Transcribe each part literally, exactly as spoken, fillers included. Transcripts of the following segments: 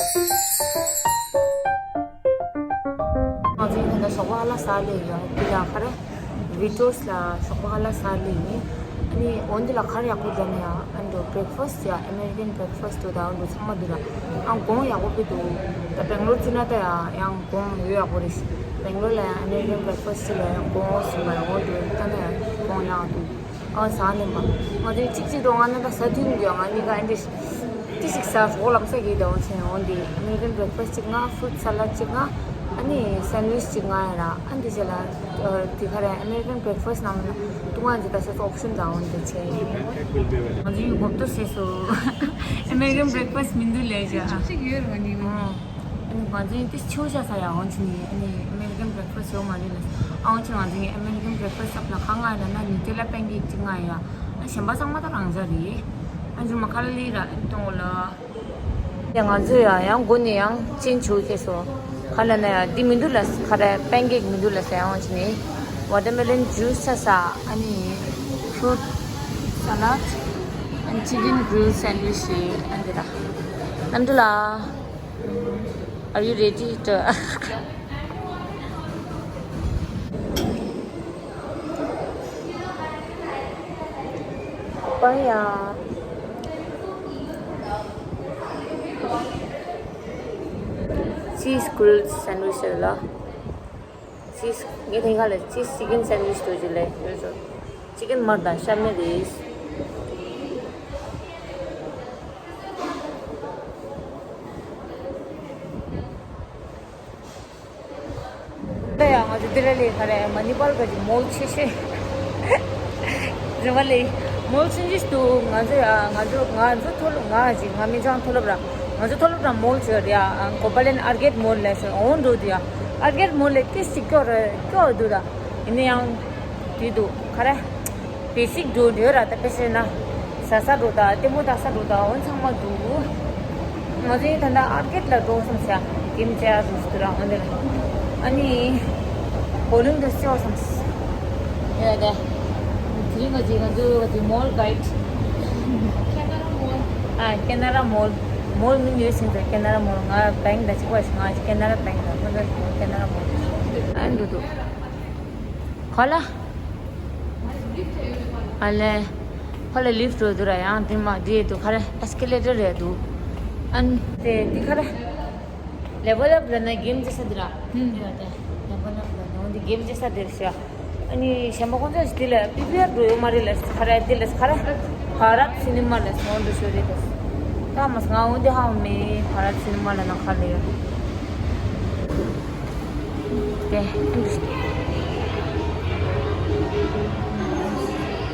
ང་ཚོའི་ད་ལྟ་ཞོགས་པ་ཧ་ལ་ས་ལེ་ཡོད། འདི་ལ་ཁ་རེ་ཝི་ཊོས་ལ་ཞོགས་པ་ཧ་ལ་ས་ལེ་ཡིན། ཨ་ནི་འོན་འདི་ལ་ཁ་རེ་ཡག་པོ་རྒྱབ་ན་ཡ། ཨ་འདྲ་བྷི་རེག་ཕ་སི་ཡ་ཨ་མེ་རི་ཀན་བྷི་རེག་ཕ་སི་འདུག་ད་འོན་འདྲ་ཚང་མ་འདུག་ད། ཨ་གོང་ཡག་པོ་ཕི་འདུག་ད་སྦེང་ལོར་ཚུད་ན་ད་ཡ་ཡང་གོང་ཡོད་ཡག་པོ་རེད། སྦེང་ལོར་ལ་ཡ་ཨ་མེ་རི་ཀན་བྷི་རེག་ཕ་སི་ལ་ཡང་གོང་ཟིན་པ་ཡག་པོ་འདུག་ད་ན་ཡ་གོང་ཡག་འདུག་ཨ་ཟ་ནས་མ། ང་ཚོའི་གཅིག་གཅིག་འགྲོ་ང་ན་ད་ཟ་དུས་འདུག་ང་གཉིས་ཀ་ཨ་འདྲ་ཅི་ཞིག་ཟ་སོགས་ལམ་སང་གི་དང་ཆེན་འོན་ཏེ་ཨ་མེ་རི་ཀན་བྷི་རེག་ཕ་སི་གཅིག་ང་ཕུ་རུ་ཊི་ས་ལད་གཅིག་ང་ཨ་ནི་སན་ཌི་ཝིཆ་གཅིག་ང་ཡ་ར། ཨ་འདི་བྱས་ལ་དེ་ག་རེ་ཨ་མེ་རི་ཀན་བྷི་རེག་ཕ་སི་ནང་ལ་ཏུ་ང་འདི་ད་སོ་སོ་ཨོབ་ཤན་དང་འོན་ཏེ་ཆེ། ང་ཚོའི་གོ་ཏོ་སེ་སོ་ཨ་མེ་རི་ཀན་བྷི་རེག་ཕ་སི་མི་འདུག་ལས་བྱ། གཅིག་ཡོད་རེད་ང་གཉིས། ཨ་ནི་ང་ཚོའི་ཏི་ཆོས་བྱ་ས་ཡ་འོན་ཆེ་ནི་ཨ་ནི་ཨ་མེ་རི་ཀན་བྷི་རེག་ཕ་སི་ཡོད་མ་རེད་ལ། ཨ་འོན་ཆེ་ང་ཚོའི་ཨ་མེ་རི་ཀན་བྷི་རེག་ཕ་སི་སབ་ལ་ཁ་ང་ཡ་ལ་ན་ནི་ཏི་ལ་པན་ཀེག་གཅིག་ང་ཡ། ཨ་གཞན་པ་ཚང་མ་ད་རང་འཇགས་རེད། ཨ་ཇུ་མ་ཁ་ལ་ལི་ར་ཨ་ཏོང་ལ། ཡ་ང་ཚོ་ཡ་ཡང་སྒོ་ནས་ཡང་ཅིན་ཆུ་ཁེ་སོ། ཁ་ལ་ན་ཡ་འདི་མི་འདུག་ལ་ཁ་ར་པན་ཀེག་མི་འདུག་ལ་ཟེར་ཡང་ཅི་ནི། ཝ་ཊར་མེ་ལོན་ཇུས་ཆ་ས། ཨ་ནི་ཕུ་རུ་ཊི་ས་ལད། ཨ་ནི་ཅི་ཀེན་གྷི་རིལ་སན་ཌི་ཝིཆ་ཨ་འདི་ར། ནམ་དུ་ལ། Are you ready to? Papaya. Cheese grilled sandwich ལ། Cheese ངས་དེང་སང་ལ་cheese chicken sandwich དུ་ཅིག་ལས་ཡོད་ཟེར། ཅི་ཀེན་མར་དང་ཤ་མེད་རེད། ད་ཡང་ང་ཚོ་འདི་ར་ལས་ག་རེ་མ་ནི་པར་ག་ཅིག་མོལ་ཆེ་ཤོས་རེད་བ་ལས། མོལ་ཆུང་ཆུང་ཞིག་འདུག་ང་ཚོ་ཡ་ང་ཚོ་ང་ཚོ་མཐོ་སློབ་ང་ཅིག་ང་མི་ཚང་མཐོ་སློབ་ར། ང་ཚོ་མཐོ་སློབ་ར་མོལ་བྱོས་ར་ཡ། གོ་པ་ལེན་ཨར་གེད་མོལ་ལས་སོང་འོང་འགྲོ་འདུག་ཡ། ཨར་གེད་མོལ་ལས་ཏི་ཞིག་སྐྱོ་ར་སྐྱོ་འདུག་ར། ཡིན་ན་ཡང་དུས་འདུག་ག་རེ། བེ་སིག་འགྲོ་འདོད་ར་ད་དཔེ་བཤད་ན། ཟ་ས་འགྲོ་ད་ལྟད་མོ་ལྟ་ས་འགྲོ་ད་འོན་ཚང་མ་འདུག་ང་ཚོའི་ད་ལྟ་ཨར་གེད་ལ་འགྲོ་བསམ་ས་གེམ་རྩེ་ཡ་འགྲོ་སུ་ར་འོན་ཏེ་ར། ཨ་ནི་བོ་ལུམ་དུ་སྐྱོ་བསམ་ས། ཡ་ད། དེ་རིང་ང་ཚོའི་ང་ཚོའི་ང་ཚོའི་མོལ་གྷའིཌ། ཨ་ཀེ་ན་ར་མོལ། མོལ་མིང་ཡོད་ཟིན་ཏེ་ཀེ་ན་ར་མོལ། ང་བེང་ད་ཅིག་པ་ཞིག་ང་ཀེ་ན་ར་བེང་ད་ཁོ་ཚོ་ཀེ་ན་ར་མོལ། ཨ་འདུག་འདུག་ཁོ་ལ། ཨ་ལེ། ཁོ་ལ་ལིཕ་འགྲོ་འདུག་ར་ཡང་དེ་མ་དེ་འདུག་ག་རེ་ཨེ་སི་ཀེ་ལེ་ཊར་རེད་འདུག་ཨ་ནི་དེ་འདི་ག་རེ། ལེ་ཝལ་ཨབ་ལ་ན་གེམ་རྩེ་ས་འདི་ར། ཧུམ། དེ་ར་དེ། ལེ་ཝལ་ཨབ་ལ་ན་འོན་ཏེ་གེམ་རྩེ་ས་འདིར་ཤ། ཨ་ནི་གཞན་པ་ཁོང་ཚོ་ཞིག་འདི་ལ་པི་བི་ཨར་འགྲོ་ཡོད་མ་རེད་ལ་ག་རེ་འདི་ལ་ག་རེ། བྷ་རད་སི་ནི་མ་ལ་སོང་འགྲོ་ཤོད་རེད་དེ། ད་མ་སང་འོན་ཏེ་ཧ་མེ་བྷ་རད་སི་ནི་མ་ལ་ན་ག་རེ་ཡོད། དེ།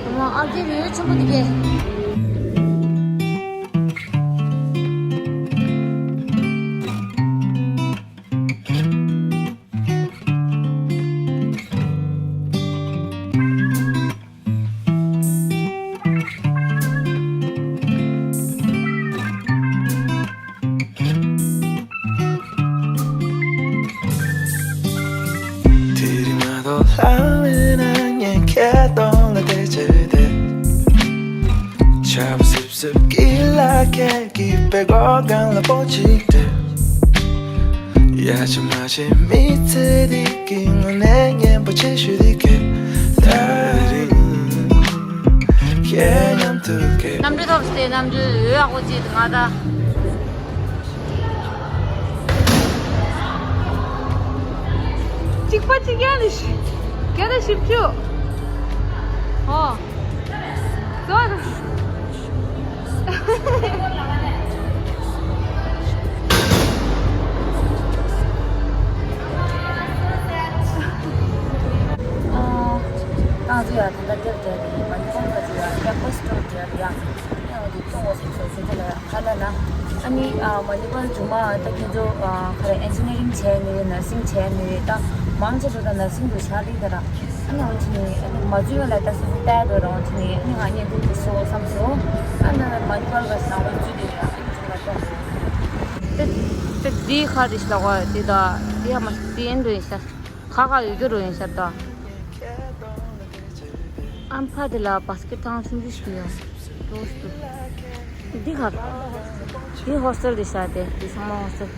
ཨ་མ་ཨ་ཀེ་རེ་ཆེན་པོ་དེ་གས། དེ་རིང་མ་གཏོགས་ལྷ་མེད་ན་ངས་ཁྱེད་གདོང་ལ་བལྟས་བྱས་ཏེ། ཆར་པ་སིབ་སིབ་ཀྱི་ལ་ཁད་ཀྱི་པད་གོག་སྒང་ལ་པོ་གཅིག་སྤྲད། ཡ་ཆ་མ་ཆེ་མི་ཚེ་འདི་གི་ངོ་ནས་སྙན་པོ་ཆེ་ཤོས་འདི་གས། ད་རེས་ཁྱེད་མཉམ་དུ་གས། གནམ་གྲུ་ཐོབ་སྟེ་གནམ་གྲུ་ཡོད་ཡག་པོ་ཅིག་ང་ད། གཅིག་པ་གཅིག་ཡང་ནི་ཤི། བརྒྱ་དང་བཞི་བཅུ། ཨོ། ཟོ། ཨ། ང་ཚོ་ཡང་ད་ལྟ་སླེབས་བསྡད་དེ་མ་ཎི་ཧོལ་ག་ཚོད་ཡང་ཡག་པོ་སི་ཊོར་དེ་ཡང་ཡང་ཡང་དེ་གཏོང་བ་སོང་ཟེར་དེ་ལ་ཧ་ལ་ན། ཨ་ནི་ཨ་མ་ཎི་ཧོལ་མཇུག་མ་ད་ཁྱེད་ཚོ་ཨ་ག་རེ་ཨེན་ཇི་ནི་རིང་བྱས་ནི་ནར་སིང་བྱས་ནི་ད་མང་ཆེ་ཤོས་ད་ནར་སིང་དུ་ཆགས་ལི་ད་ར། ཨ་ནི་འོ་ཅི་ནི་ཨ་ནི་མ་བཅུ་ཡོད་ལ་ད་སོ་སོ་ལྟ་དོ་ར་འོ་ཅི་ནི་ཨ་ནི་ང་གཉིས་འདུག་དེ་སོ་བསམ་སོང་། ཨ་ནི་མ་ཎི་ཧོལ་ག་ས་འོ་བཅུ་དེ་ཡང་ཨ་ནི་མཇུག་མ་གཏོང་དགོས། དེ་དེ་འདི་ཁ་རི་ཤ་བ་དེ་ད་དེ་ཡ་མ་དེ་ཨེན་རུ་ཡིན་ཤ། ཁ་ཁ་ཡོད་རྒྱུ་རུ་ཡིན་ཤ་ད། ཨམ་ཕ་དེ་ལ་བཱ་སི་ཀེ་ཊི་ཐང་ཆུང་ཆུང་ཞིག་ཡོད། ཀློ་སི་ཏུ། འདི་ག་རེ། འདི་ཧོ་སི་ཊེལ་རེད་ཤག་དེ་འདི་ཚང་མ་ཧོ་སི་ཊེལ།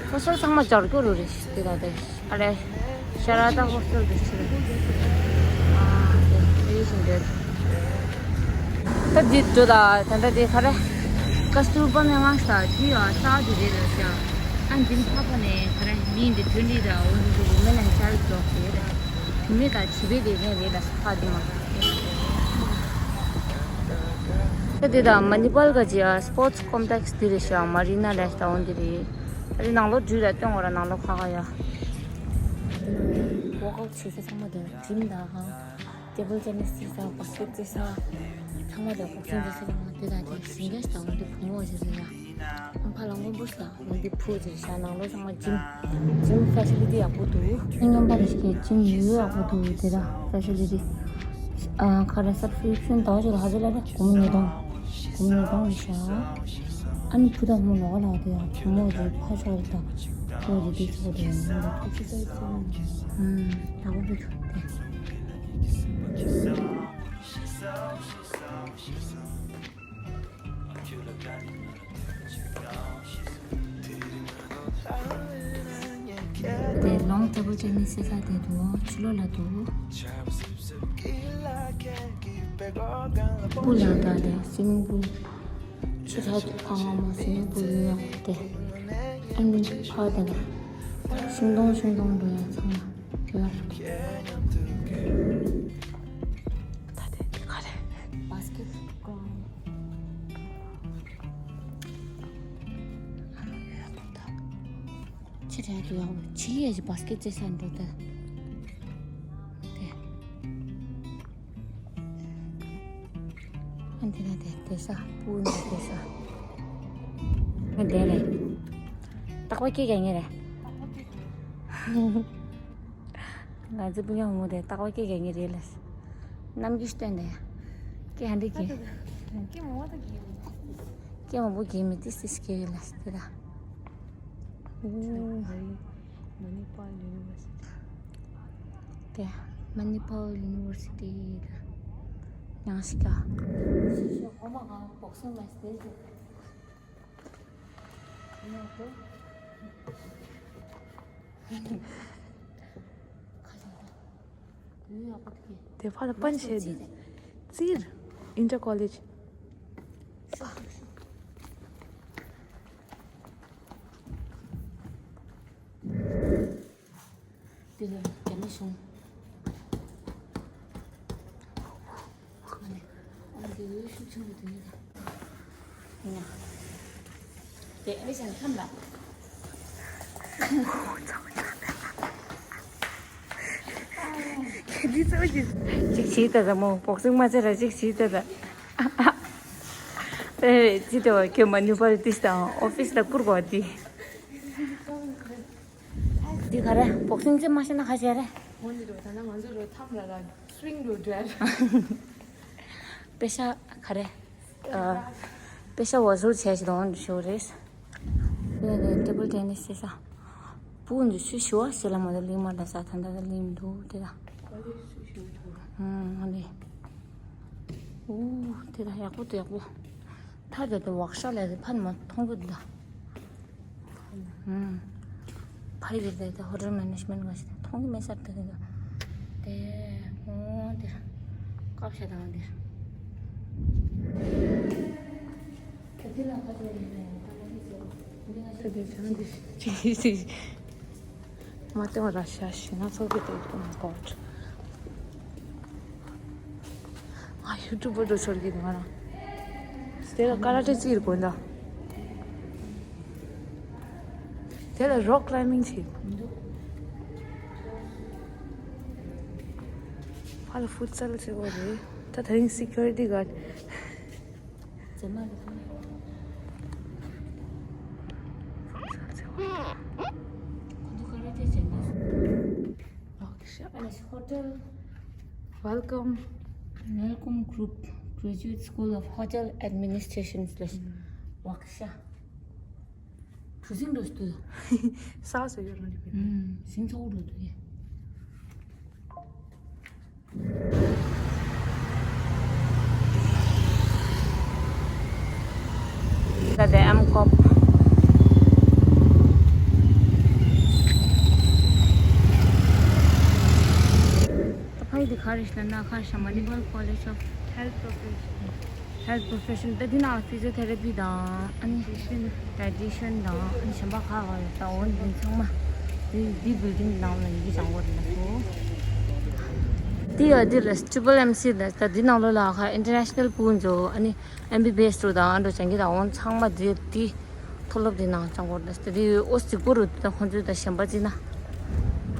ཧོ་སི་ཊེལ་ཚང་མ་སྦྱར་རྒྱུ་རུ་རེད་ཤག་དེ་ད་དེ། ཨ་རེ། ཤ་ར་ད་ཧོ་སི་ཊེལ་དེ་ཆེ་རེད། ཨ་དེ་དེ་བཞིན་རེད། ད་འདི་འགྲོ་ད་ད་ད་དེ་ག་རེ། ཀ་སྟུར་བ་མན་ངག་ས་འདི་ཡ་ས་འདི་རེད་ལ་ཤག་ཨ་འདི་ཕ་ཕ་ནས་ག་རེ་མིང་འདི་ཐོན་འདི་ད་འོ་འདི་འདི་འོ་མེ་ནས་ཤར་འགྲོ་དེ་རེད། མི་ད་བྱིས་པའི་ལས་ཀ་རེད་ལ་ས་འདི་མ། ད་དེ་ད་མ་ནི་པལ་ག་ཅི་ཨ་སྤོར་ཊི་ཀོམ་པེལེགས་འདི་རེད་ཤག་མ་རི་ན་ལེག་ད་འོ་འདི་རེད། ཨ་རི་ནང་ལོགས་འགྲུལ་ལ་སྟོན་འོ་ར་ནང་ལོགས་ཁ་ཁ་ཡ། ཝོག་ཨའུཊ་བྱེད་ས་ཚང་མ་དེ་ཇིམ་དང་ཧང་། ཊེ་བལ་ཊེ་ནིས་རྩེ་ས་བྷ་སི་ཀེཊ་རྩེ་ས། ཚང་མ་དེ་བོག་སིང་རྩེ་ས་ཚང་མ་དེ་དང་དེ་ཞིང་ཁ་ཞིག་དང་འོ་འདི་བུ་མོ་ཞིག་རེད་ཡ། ཨང་ཕ་ལ་སྔོན་པོ་ཞིག་དང་འོ་འདི་བུ་ཞིག་རེད་ཤག་ནང་ལོགས་ཚང་མ་ཇིམ། ཇིམ་ཕེ་སི་ལི་ཊི་ཡག་པོ་འདུག་སྙིང་པ་རེ་ཞིག་གིས་ཇིམ་ཡོད་ཡག་པོ་འདུག་དེ་དང་ཕེ་སི་ལི་ཊི། ཨ་ཁ་ར་སབ་སི་ཀི་རིབ་ཤན་ད་ཞིག་ལ་ཧ་ཟེ་ལ་རེ་སྒོར་མོ་ཉིས་སྟོང་། སྒོར་མོ་ཉིས་སྟོང་རེད་ཤག་ཨ་ནི་བུ་དང་བུ་མོ་ལོག་ལ་དེ་ཡང་བུ་མོ་རེ་ཕ་ཤོག་རེ་དང་། ཁོ་རེ་དེ་ཚོ་དེ་ཡང་ཡོད་རེད། ཨུམ་ཡག་པོ་འདུག་དེ། དེ་ལོང་ཊེ་བལ་ཊེ་ནིས་རྩེ་ས་དེ་འདུག་ཕྱི་ལོགས་ལ་འདུག་པུལ་ཡང་དག་དེ་སུའི་མིང་པུལ། ཆུ་ཚ་དུ་ཁང་ངོ་མ་སུའི་མིང་པུལ་ཡོད་དེ། ཨ་ནི་ཕ་དེ་ལ་ཤིང་སྡོང་ཤིང་སྡོང་འགྲོ་ཡ་ཚང་མ་དེ་ལ། ད་དེ་དེ་ག་རེད། བྷ་སི་ཀེཊ་གི་རའུན་ཌི། ཕྱི་དྲག་ཏུ་ཡོང་བའི་ཕྱི་ཡས་ཀྱི་བྷ་སི་ཀེཊ་རྩེ་ས་འགྲོ་ད། དེ། ཨ་འདི་ན་དེ་དེ་ས་སྤུ་ན་དེ་ས། ང་དེ་རེད། རྟག་པར་སྐད་རྒྱག་མཁན་རེད། ང་ཚོ་སྤུན་ཀྱག་མོ་དེ་རྟག་པར་སྐད་རྒྱག་མཁན་རེད་ལ། གནམ་གྱི་སྟོན་དེ། སྐད་ཧ་འདྲེ་གི། སྐད་མང་པོ་ད་གི། སྐད་མང་པོ་གི་མི་ཏིས་ཏིས་སྐད་ཡོད་ལ་དེ་ད། Manipal University. དེ་Manipal University ཡིན་ད། ཡང་ཞིག་ག་དེ་ཕར་ལ་པན་བྱས་འདུག་རྩིར། Inter College. དེ་ལ་རྒྱ་མི་གཞུང་། ཨ་ནི་ཨ་འདི་འོད་ཤུགས་ཆེན་པོ་དེ་ཡིན། དེ་ཨ་ནི་ཅང་ཁམས་ལ། འདི་ཚོ་གཅིག་བྱིས་ད་ད་མོ་བོག་སིང་མ་བྱེད་ར་གཅིག་བྱིས་ད་ད། ཨེ་ཅི་ཏེ་བ་ཁྱོད་མ་ནུ་པར་ཏིས་དང་ཨོ་ཕིས་ལ་བསྐུར་གོ་དེ། འདི་ག་རེ་བོག་སིང་ཅི་མ་ཤེས་ན་ག་ཤེས་རེད། འོ་ནི་རོ་ད་ན་ང་ཚོ་རོ་ཐམ་ར་ར་སུ་ཝིང་རོ་འདྲ། པེ་ཤ་ག་རེ། ཨ། པེ་ཤ་བ་ཟུར་བྱས་ཤི་དང་ཞོ་རེས། ཡ་རེ་ཊེ་བལ་ཊེ་ནིས་ཟེར་ས། བུ་འདི་སུ་ཞུ་བ་ཞེ་ལ་མ་ད་ལིང་མ་ད་ས་ད་ད་ད་ལིང་འདུག་དེ་ད། ཨ་ལེ། ཨུ་དེ་ད་ཡག་པོ་དེ་ཡག་པོ། ཐར་དེ་དེ་ཝག་ཤོབ་ལས་དེ་ཕན་མ་མཐོང་གི་འདུག་ཨུམ། ཕ་ཡི་དེ་དེ་ཧོ་ཊེལ་མེ་ནེ་ཇི་མེན་ཊི་ག་ཞིག་མཐོང་གི་མེད་ས་དེ་དེ་དེ། དེ་ཨོ་དེ་སྐབས་ཤ་དང་དེ། དེ་དེ་ཆང་དེ་ཅི་ཞིག་མ་ཏེ་བ་ར་ཤ་ཤི་ན་ཚོགས་ཀྱི་དེ་དེ་མ་གོ། ང་ཡུ་ཊུབ་པར་འགྲོ་ཚོར་གྱི་འདུག་ང་རང་། དེ་ལ་ཀ་ར་ཊེ་རྩེ་རུ་དགོས་འདུག་དེ་ལ་རོག་ཀི་ལའིམ་བིང་བྱེད། ཕ་ལ་ཕུཊ་སལ་བྱེད་དགོས་རེད། ད་དེ་རིང་སི་ཀུ་རི་ཊི་གཱཌ། རྗེས་མ་རེད། ཁོ་ཚོ་ཀ་ར་ཊེ་བྱེད་ན། ཨ་ནི་ཧོ་ཊེལ། Welcome. Welcome Group, Graduate School of Hotel Administration slash ཝག་ཤོབ། གྲུ་གཟིངས་འགྲོ་སྟོད། ས་སོ་ཡོད་རང་རེད་པས། ཨུམ། གཟིངས་ཚོགས་འགྲོ་འདུག་ཡ། ད་ལྟ་ཨེམ་ཀོབ། ད་ནང་ཁ་ཤ་Manipal College of Health Profession། Health Profession ད་འདི་ནང་Physiotherapy དང་ཨ་ནི་Dietitian དང་ཨ་ནི་གཞན་པ་ཁག་ཁག་ཡོད། ད་འོ་འདི་ཚང་མ་འདི་འདི་building ནང་ལ་ཡིན་གྱི་བྱང་བོར་ལ་སོ། འདི་ཡ་འདི་ལ་Triple M C ལ་ད་འདི་ནང་ལོ་ལ་ཁ་international pool ཚོ་ཨ་ནི་M B B S ཚོ་དང་ཨ་འགྲོ་བྱང་གི་ད་འོ་ཚང་མ་འདི་འདི། མཐོ་སློབ་དེ་ནང་སྦྱང་དགོས་རེད། དེ་དེ་ཨོ་སི་ཀོ་རུ་དེ་ཁོང་ཚོའི་ད་གཞན་པ་ཅི་ན།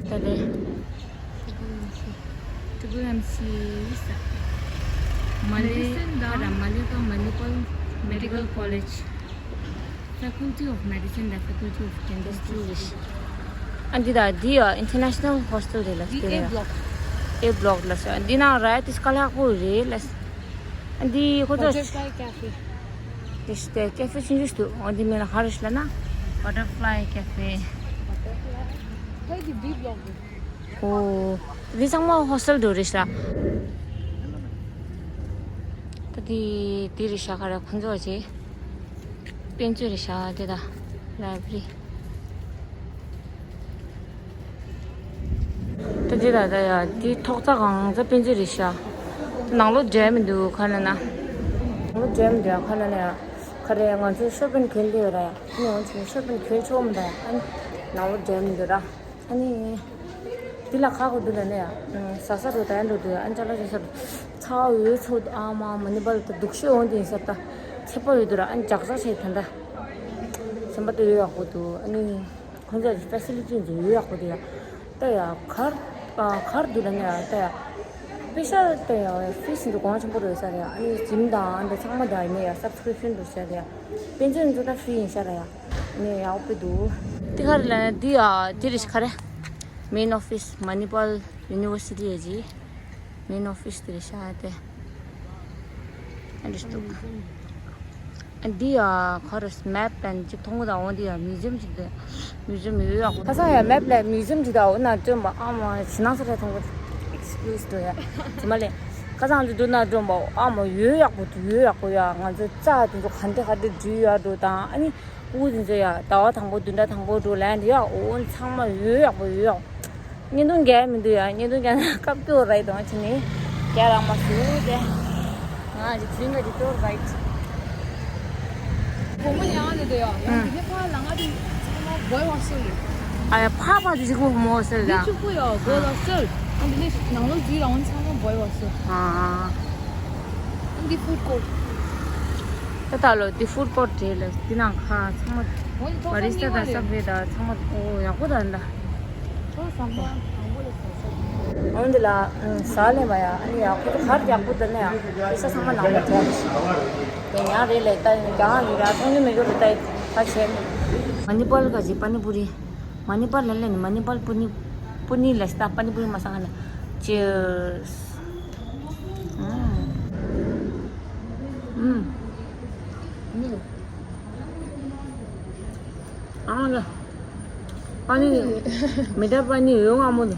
ད་ལེ། Triple M C ས། མ་ལེ། Medicine དང་། ཁ་ར་མ་ལེ་ཀ་Manipal Medical College། Faculty of Medicine དང་Faculty of Dentistry རེད། ཨ་འདི་ད་འདི་ཨ་International Hostel རེད་ལ། འདི་དེ་A རེད། Block། A Block ལ་ས། འདི་ནང་ར་དེ་སྐ་ལྷག་པོ་རེད་ལ། ཨ་འདི་ཁོ་ཚོ། Butterfly Cafe། དེ་ཞིག་དེ་ཀེ་ཧྥེ་ཆུང་ཆུང་ཞིག་འདུག་འོ་འདི་མིང་ལ་ག་རེ་ཞིག་ལབ་ན། Butterfly Cafe། ཧེ་འདི་བི་བི་ལོག་འདུག་ཨོ། འདི་ཚང་མ་ཧོ་སི་ཊེལ་འདྲ་རེད་ཤག་ད་འདི་འདི་རེད་ཤག་ག་རེ་ཁོང་ཚོ་བྱས། དཔེ་མཛོད་རེད་ཤག་འདི་ད་library། ད་འདི་ད་ད་ཡ་འདི་ཐོག་རྩེག་གང་ཚ་དཔེ་མཛོད་རེད་ཤག་ནང་ལོགས་འགྲིག་མི་འདུག་ག་ལབ་ན། ནང་ལོགས་འགྲིག་མི་འདུག་ག་ལབ་ན་ཡ། ག་རེ་ང་ཚོ་ཤོ་པིན་གྱོན་བསྡད་ཡོད་ར་ཡ། ཨ་ནི་ང་ཚོ་ཤོ་པིན་གྱོན་ཆོག་མི་འདུག་ཡ། ཨ་ནི་ནང་ལོགས་འགྲིག་མི་འདུག་ར། ཨ་ནི་འདི་ལ་ཁག་པོ་འདུག་ལབ་ན་ཡ། ཟ་ས་འགྲོ་ད་ཡ་འགྲོ་འདུག་ཨ་ནི་ཅ་ལག་ཅིག་ཟ་འགྲོ། ཚ་བ་འོད་ཚོ་ཨ་མ་མ་ནི་པ་ལ་ད་སྡུག་ཤོས་འོང་དུས་ཡིན་ས་ད། ཚད་པ་ཡོད་འདུག་ར། ཨ་ནི་ཇག་ཇག་བྱས་ད་ད། སེམས་པ་ད་ཡོད་ཡག་པོ་འདུག་ཨ་ནི། ཁོང་ཚོ་ཀྱི་ཕེ་སི་ལི་ཊི་འཛིན་ཡོད་ཡག་པོ་དེ་ཡ། ལྟ་ཡ་གར་གར་འདུག་ལ་ནི་ཡ་ལྟ་ཡ། པེ་ཤ་ལྟ་ཡ་ཕི་སི་འདུག་གོང་ཆེན་པོ་རེད་ས་རེད་ཡ། ཨ་ནི་ཇིམ་དང་ཨ་འདྲ་ཚང་མ་དང་ཡིན་ནི་ཡ་སབ་སི་ཀི་རིབ་ཤན་འདུག་ས་རེད་ཡ། དཔེ་མཛོད་འཛུགས་ད་ཕི་རི་ཡིན་ས་རེད་ཡ། ཨ་ནི་ཡག་པོ་འདུག་དེ་ག་རེ་ལ་ནི་འདི་ཡ་འདི་རེད་ཤག་ག་རེ། Main office Manipal University ཡ་ཇི། Main office དེ་རེད་ཤག་དེ། ཨ་འདྲ་ཞིག་འདུག་ཨ་འདི་ཡ་ཁོ་ར་མེབ་པན་ཅིག་མཐོང་གི་དང་འོ་འདི་ཡ་མིའུ་ཛི་ཡམ་ཅིག་འདུག་མིའུ་ཛི་ཡམ་ཡོད་ཡག་པོ། ཁ་སང་ཡ་མེབ་ལ་མིའུ་ཛི་ཡམ་ཅིག་དང་འོ་ན་སྟོན་པ་ཨ་མ་ཕྱི་ནང་ས་ར་མཐོང་གི། Excuse དུ་ཡ། ཚང་མ་ལས། ཁ་སང་ལི་འདུག་ན་སྟོན་པ་ཨ་མ་ཡོད་ཡག་པོ་འདུག་ཡོད་ཡག་པོ་ཡ། ང་ཚོ་རྩ་དེ་ཚོ་ག་འདྲ་ག་འདྲ་འདྲུད་ཡག་འགྲོ་དང་ཨ་ནི། ཨུ་དེ་ཚོ་ཡ་ཟླ་བ་དང་པོ་བདུན་ཕྲག་དང་པོ་འགྲོ་ལན་འདི་ཡ་འོ་ཚང་མ་ཡོད་ཡག་པོ་ཡོད་ཡག་ཉེན་རྟོག་འགལ་མི་འདུག་ཡ། ཉེན་རྟོག་འགལ་ན་སྐབས་སྐྱོ་རེད་དང་བྱས་ནས་རྒྱ་རང་མ་སུ་དེ། ང་ཅིག་ཚིང་ག་ཅིག་སྐྱོ་རེད། སྒོར་མོ་ཉག་ནས་དེ་ཡ། ཡང་དེ་ནས་ཕར་ལ་ང་དེ་ཚང་མ་བོའི་ཧོ་སི་ཊེལ་རེད། ཨ་ཡ་ཕ་ཕ་དེ་ཅིག་གོ་མོ་སེལ་ད། དེ་ཅིག་གོ་ཡ་གོ་ལ་སེལ། ཨ་འདི་ནས་ནང་ལོགས་འཛུལ་ལ་འོན་ཚང་མ་བོའི་ཧོ་སི་ཊེལ། ཨ། འདི་ཕུཌ་ཀོར་ཊ། ད་ལྟ་ལོ་འདི་ཕུཌ་ཀོར་ཊ་རེད་ལ། འདི་ནང་ཁ་ཚང་མ་འོན་ཐོག་བ་རི་སི་ཊ་དང་སབ་ཝེ་དང་ཚང་མ་ཨོ་ཡག་པོ་དང་ད། ཐོག་ཟམ་པ་དང་པོ་ལ་ཟ་ས། འོན་འདི་ལ་ཟ་ལེན་པ་ཡ། ཨ་ནི་ཡག་པོ་གར་ཡག་པོ་དེ་ནས་ཡ་པེ་ས་ཚང་མ་ནང་ལ་བྲལ་ཞིག་དེ་ཉག་རེད་ལས་ད་ཡང་ཡོད་ར་མཐོང་རྒྱུ་མེད་རྒྱུ་རེད་ད་ད་བྱས་ནས། མ་ནི་པལ་ག་ཅི་པ་ནི་པུ་རི། མ་ནི་པལ་ལ་ལེན་མ་ནི་པལ་པུ་ནི། པུ་ནི་ལ་སྟ་པ་ནི་པུ་རི་མ་ས་ང་ན། Cheers. ཨུམ། ཨུམ། ཨ་ལ། པ་ནི། མི་ད་པ་ནི་ཡོང་ཨ་མོ་དུ།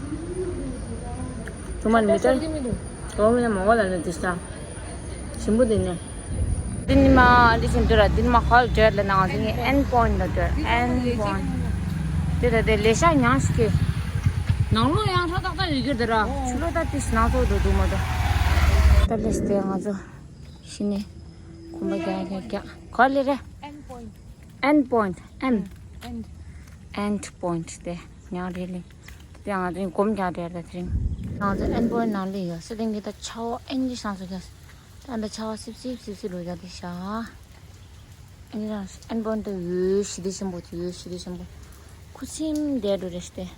ཐུ་མ་མི་ད། གོ་མི་ན་མ་གོ་ལ་ནི་དུ་སྟ། ཞིམ་པོ་དེ་ནི། འདི་ནི་མ་འདི་བཞིན་དུ་ར་འདི་ནི་མ་ཧོལ་ཌེ་ཊི་ལ་ནང་འདི་ནི་ཨེན་པོ་ཡིན་ལ་ཌེ་ཊི་ཨེན་པོ་ཡིན། དེ་ད་དེ་ལས་ཤ་ཉང་ཞིག་གི། ནང་ལོགས་ཡང་ཧྲ་ཏག་ཏག་ཡོད་རྒྱུ་དེ་ར་ཆུ་ལོག་ད་ཏིས་ནང་ཚོ་འགྲོ་འདུག་མ་འགྲོ། ད་ལས་དེ་ང་ཚོ་ཤི་ནི་གོམ་པ་རྒྱག་རྒྱག་རྒྱག་ག་ལེ་རེད། End point. End point. End. End. End point དེ་ཉང་རེད་ལེ། དེ་ང་ཚོ་གོམ་རྒྱག་དེ་ར་དེ་རིང་ང་ཚོ་end point ནང་ལེ་ཡོད་ས་དེང་གི་ད་ཆ་བོ་ཨེན་ཇི་སང་ཚོ་རྒྱག་ད་འདི་ཆ་བ་སིབ་སིབ་སིབ་སིབ་ལོ་ཡ་དེ་ཤ། ཨེ་རང་ཨན་པོན་ཏོ་ཡོད་ཤི་དེ་ཆེན་པོ་དེ་ཡོད་ཤི་དེ་ཆེན་པོ། ཁུ་སིམ་དེ་འགྲོ་རེ་ཤི་དེ།